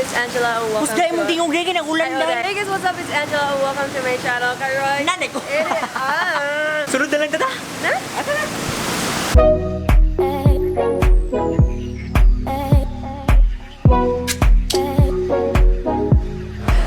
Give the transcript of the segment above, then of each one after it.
It's Angela and welcome Kusday to... mong tingog gay ng ulan dahil. Hey guys, what's up? It's Angela and welcome to my channel. Karoy. Nanay ko. Sunod na lang tata. Na? Ato na.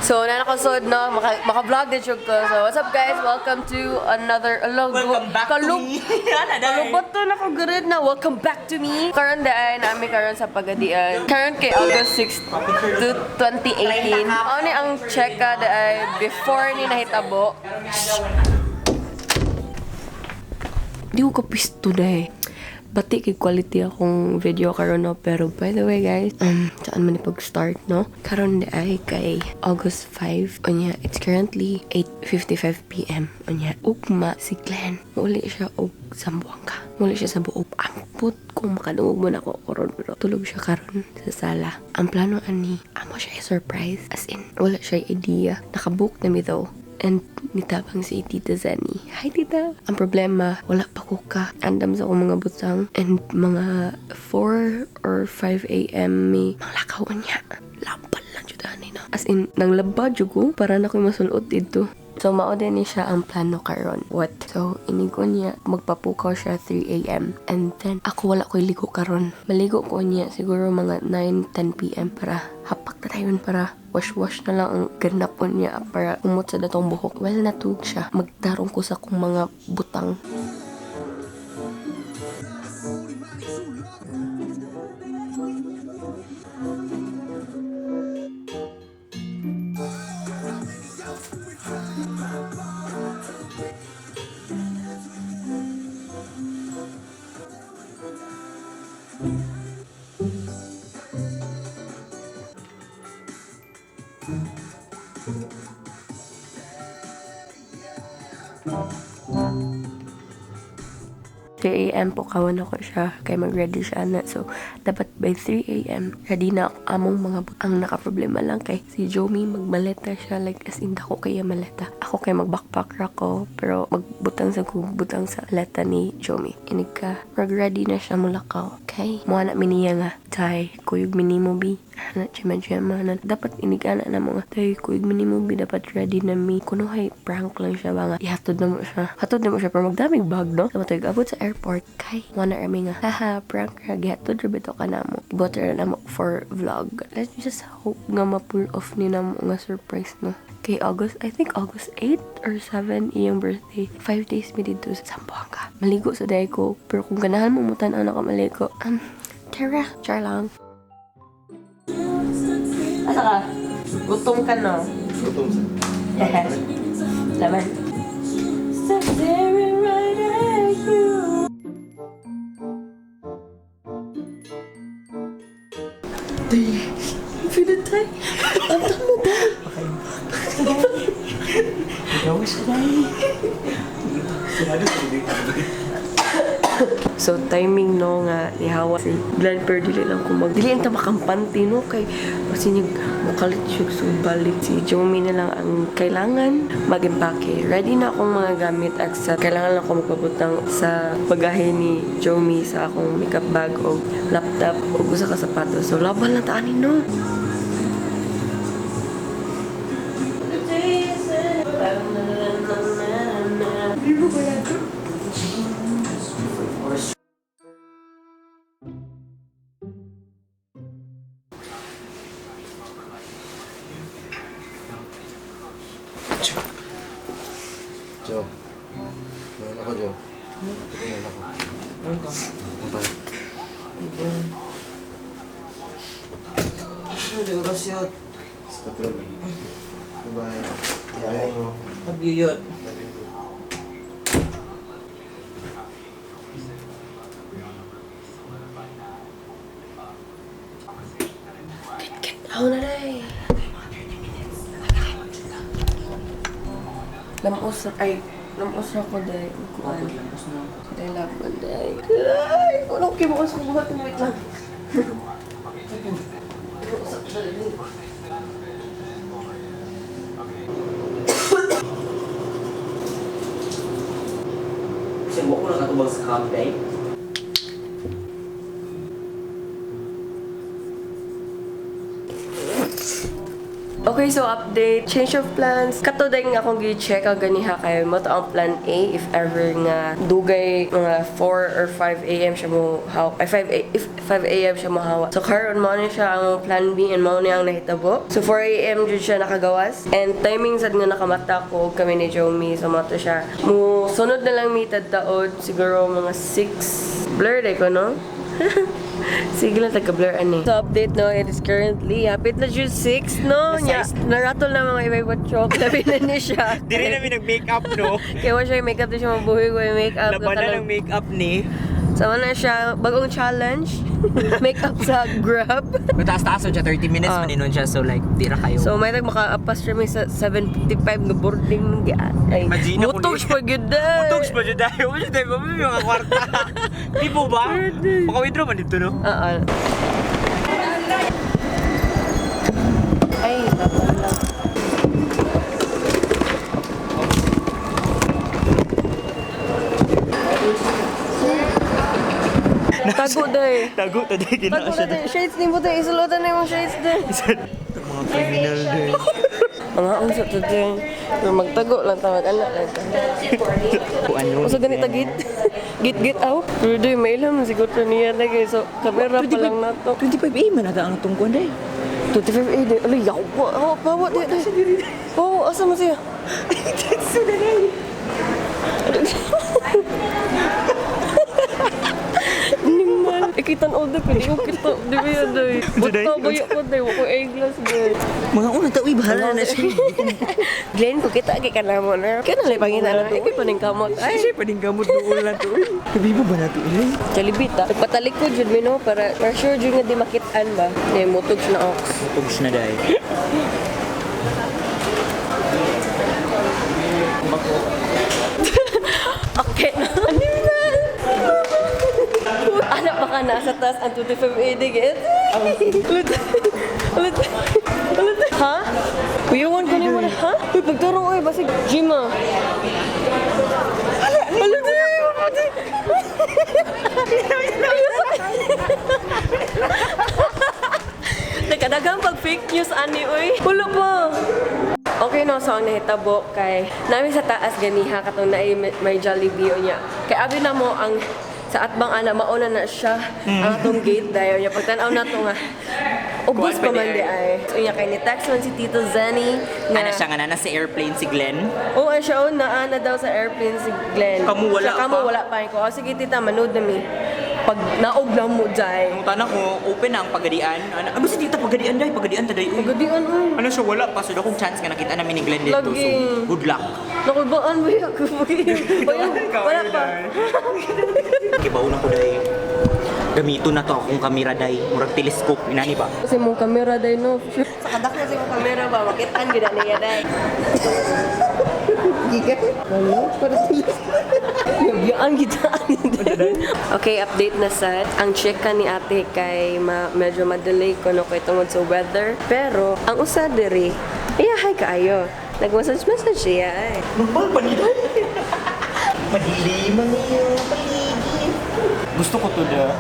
So, nakasod na, maka-vlog din siya ko. So, what's up guys? Welcome to another... Welcome back to me. Kalubot to na kagarid na. Welcome back to me. Karon daan, namin karon sa Pagadian. Karon kay August 6 to 2018. Ako ni ang check ka daan before ni nahitabo. Di ko kapisto dahil. Bati kay quality akong video karon no, pero by the way guys, saan man ipag-start no? Karon di ay kay August 5. Unya, it's currently 8:55 PM. Unya, ugma si Glenn. Muli siya og Zamboanga. Muli siya sa buog. Amput kung makadungog mo na ako karon pero tulog siya karon sa sala. Ang plano ani, amo siya i-surprise. As in, wala siya idea. Nakabook na mi though. And nitabang si Tita Zani. Hi Tita! Ang problema, wala pa ko ka. Andam sa akong mga butang. And mga 4 or 5 a.m. may manglakawan niya. Lampal lang dyan na. As in, nang laba dyan ko para na ko masulot dito. So, maode ni siya ang plano karon. What? So, inigo niya, magpapukaw siya 3 a.m. And then, ako wala ko iligo karon. Maligo ko niya siguro mga 9-10 p.m. para hapak na tayo para wash-wash na lang ang ganapon niya para umot sa datong buhok. Well, natug siya. Magdarong ko sa kong mga butang. A.m. po kawan ako siya kay mag-ready siya na. So, dapat by 3 a.m. ready na among mga ang nakaproblema lang kay si Jomie magmaleta siya like as in ako kaya maleta. Ako kay mag-backpack ako pero magbutang sa leta ni Jomie. Inig ka, mag-ready na siya mulakaw. Okay? Mua na miniya nga. Tay, kuyog minimo bi. Ana, chima na. Dapat inigana na mga. Tay, kuyog minimo bi. Dapat ready na mi. Kuno hay, prank lang siya ba nga. Ihatod na mo siya. Hatod na mo siya pero magdaming bag, no? Dapat tayo abot sa airport. Kay, wana rami nga. Haha, prank ra. Gihatod rabito ka na mo. Iboter na mo for vlog. Let's just hope nga ma-pull off ni na mo nga surprise, no? Kay August, I think August 8 or 7 iyang birthday. 5 days mi dito sa Zamboanga. Maligo sa day ko. Pero kung ganahan mo mutan ang nakamaligo, Tara, char lang. Asa ka? Gutom ka, no? Gutom sa. Yes. Laman. Stop staring right at you. Day. Pinatay. Ang tamo ba? Ikaw siya dahil. So, timing no nga nihawa si Glenn pero dili lang kung dili enta makampante no kay kasi niya mukalit siya so balik si Jomie na lang ang kailangan mag-impake. Ready na akong mga gamit at kailangan lang ako magpaputang sa bagahe ni Jomie sa akong makeup bag o laptop o usa ka sapatos. So, laban lang taanin no. Jo. Meron ako, Jo. Meron ako. Bye. Hindi ko kasyot. Stop lang. Bye. Ayaw mo. Pag-yuyot. Ako na rin. Lamos ako dahil. Kuan. Dahil laban dahil. Ay, walang kibukas kong buhat. Wait lang. Kasi mo ko nakatubag sa campay. Okay, so update. Change of plans. Kato dahil nga akong gi-check ang ganiha kay mo to ang plan A if ever nga dugay mga 4 or 5 a.m. siya mo hawa. Ay, 5 a.m. siya mo hawa. So karon mo na siya ang plan B and mo na ang nahitabo. So 4 a.m. jud siya nakagawas. And timing sad nga nakamata ko kami ni Jomie. So mo to siya. Mo sunod na lang mi tadtaod siguro mga 6. Blur day ko, no? Sige lang, taga-blur ani. So, update, no? It is currently, hapit na June 6, no? Nya, naratol na mga iba-iba chok. Labi na ni siya. Di rin namin nag-makeup, no? Kaya wala siya yung makeup na siya mabuhay ko yung makeup. Labanan ng makeup ni. Sama na siya, bagong challenge. Makeup sa Grab. Mataas-taas siya, 30 minutes maninon siya. So like, tira kayo. So, may maka-apas siya may sa 7:55 na boarding ng gaan. Ay, Imagine ako mutogs pa yun dahil. Mutogs pa dyan dahil. Wala dahil ba? May mga kwarta. Di po ba? Maka-withdraw man dito, no? Ay, napala. Tago dahi. Tago, taday, Tago ginawa siya. dahi. Shades ni Buta. Isulutan na yung shades dahi. Mga criminal din. Mga unsa to dahi. Pero magtago lang tawag. Anak lang. Kung ano. Usa ganita git. Git out. Pero dahi, may ilam. Siguro niya dahi. So, kamera pa lang na to. 25A man nata ang tungkuan day. 25A dahi. Alay, yawa. Oh, bawa dahi. Oh, asa mo siya? Sudah na yun. Niman. Ikitan all the pwede ko kita. Di ba yan dahi? Buta bayo ko dahi. Wako eglas dahi. Mga unang tao, bahala na siya. Glenn, kung kita agi ka na mo na. Kaya nalay pangita na. Ikay pa ning kamot. Ay, siya pa din gamot doon lang to. Kabibo ba nato eh? Jalibita. Nagpatalikod jud mi no para sure jud nga di makitaan ba. Di mutog siya na ox. Tugs na day. Okay na. Anak baka nasa taas ang 25A digit. Ulit. Ha? Kuyawan ko niyo ha? Uy, pagturo oy basig gym ah. Ulit. Nakadagang pag fake news ani oy. Wala pa. Okay no, so ang nahitabo kay namin sa taas ganiha katong na may Jollibee niya. Kay abi na mo ang sa atbang ana mauna na siya ang atong gate dayon niya pagtan-aw na to nga. Ubos pa man di ay. So niya kay ni text man si Tito Zenny Ano siya nga na sa airplane si Glenn? Oo, siya na daw sa airplane si Glenn. Kamu wala Siya, pa? wala pa. Ko, sige tita, manood na mi. Pag naog na mo dyan. Ang tanong ko, open na ang pagadian. Ano si tita pagadian day? Pagadian ta day. Pagadian mo. Ano siya wala pa? So akong chance nga nakita namin ni Glenn dito. Lagi. So good luck. Nakulbaan ba yan? Wala pa. Kibaw na ko day. Gamito na to akong kamera day. Murag telescope. Inani ba? Kasi mong kamera day no. Sa kadak na si mong kamera ba? Makitaan gina niya day. Giga? Ano? Para tilis. Yabiyaan kita. Okay, update na sad. Ang check ka ni ate kay medyo madelay ko no kay tungod sa weather. Pero, ang usa diri, iyahay kaayo. Nag-message siya ay. Numpal pa nila. Madili man niyo paligid. Gusto ko to da.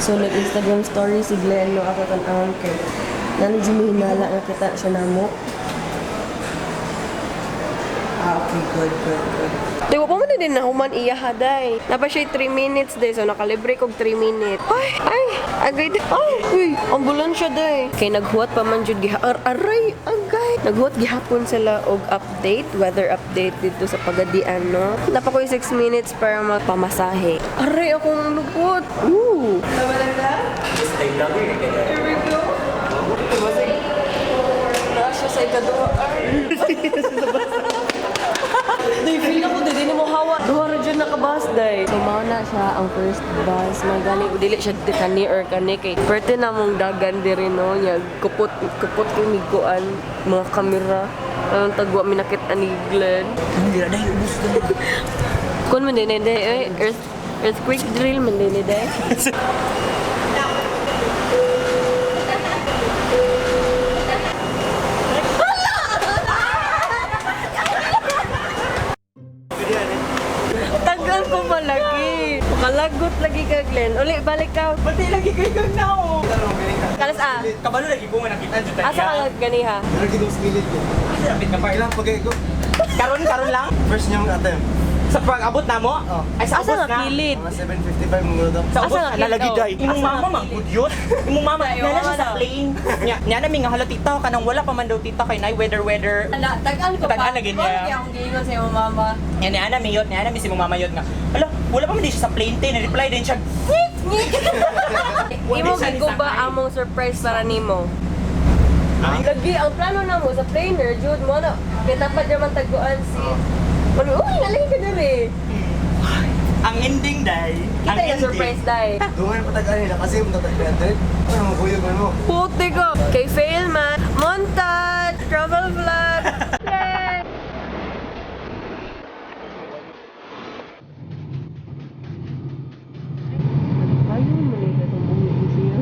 So, nag-Instagram story si Glenn no ako tan-aon kay nanay hinala nga kita siya namo. Okay, good. Di ba pa man din na human iya haday. Napa siya 3 minutes day so nakalibre kog 3 minutes. Ay, agay day. Ay, uy, ambulansya day. Kay naghuwat pa man jud aray, agay. Naghuwat gihapon sila og update, weather update dito sa Pagadian no. Napa ko 6 minutes para magpamasahe. Aray akong lugod. Ooh. I love you. Here we go. Nasya sa ikaduha. Day, feel ako, di mo hawa. Duha ra dyan nakabus, day. So, mauna siya ang first bus. Magani, dili siya kani or kani kay pwerte na mong dagan diri no. Nya, kupot kumiguan, mga kamera. Anong tagwa minakit ani Glenn. Hindi na dahil ubus na. Kun man din, day. Earthquake drill man din, day. Tagal ko pa lagi. Makalagot lagi ka, Glenn. Uli, balik ka. Pati lagi kayo kang nao. Kalas Yes, ah. Kabalo lagi ko nga nakita dito. Asa ka ganiha? Lagi dong skillet ko. Lapit ka pa. Kailang pagay ko. Karon lang. First niyong attempt. Sa pag-abot na mo? Oh. Ay, sa Asa abot nga na. kilid? Mga 7:55 mong daw. Sa abot Asa nga na lalagi kilid? day. Imong Asa mama nga mang kilid? good yun. Imong mama, Ay, nana siya wala sa na. plane. Nya na mi nga hala tita kanang wala pa man daw tita kay nay weather. Tagaan ko pa. Tagaan na ganyan. Bakit akong giingon sa iyong mama? Yan ni ana mi yot, ni ana mi si mong mama yot nga. Hala, wala pa man di siya sa plane te, reply din siya. Imo giguba among surprise para nimo. Lagi ang plano namo sa planer, Jude mo na. Kaya dapat naman taguan si. Uy, nalagay ka na rin. Ang ending day. Kita yung surprise dahil. Dungan patagaan nila kasi mo tatagyan. Ano mo kuyog mo? Puti ko. Kay fail man. Montage. Travel vlog. Yay! Ayun mo na itong bumili siya.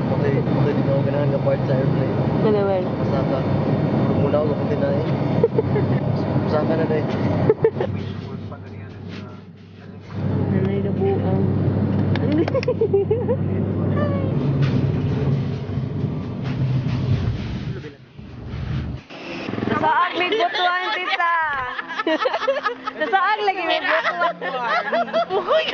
Patay din ako ganahan ka part sa airplane. Ano naman? Masaka. Muna ako kapunti na eh. Masaka na dahil. Nanay na buang. Nasaag may butuan, tita. Nasaag lagi may butuan. Uy,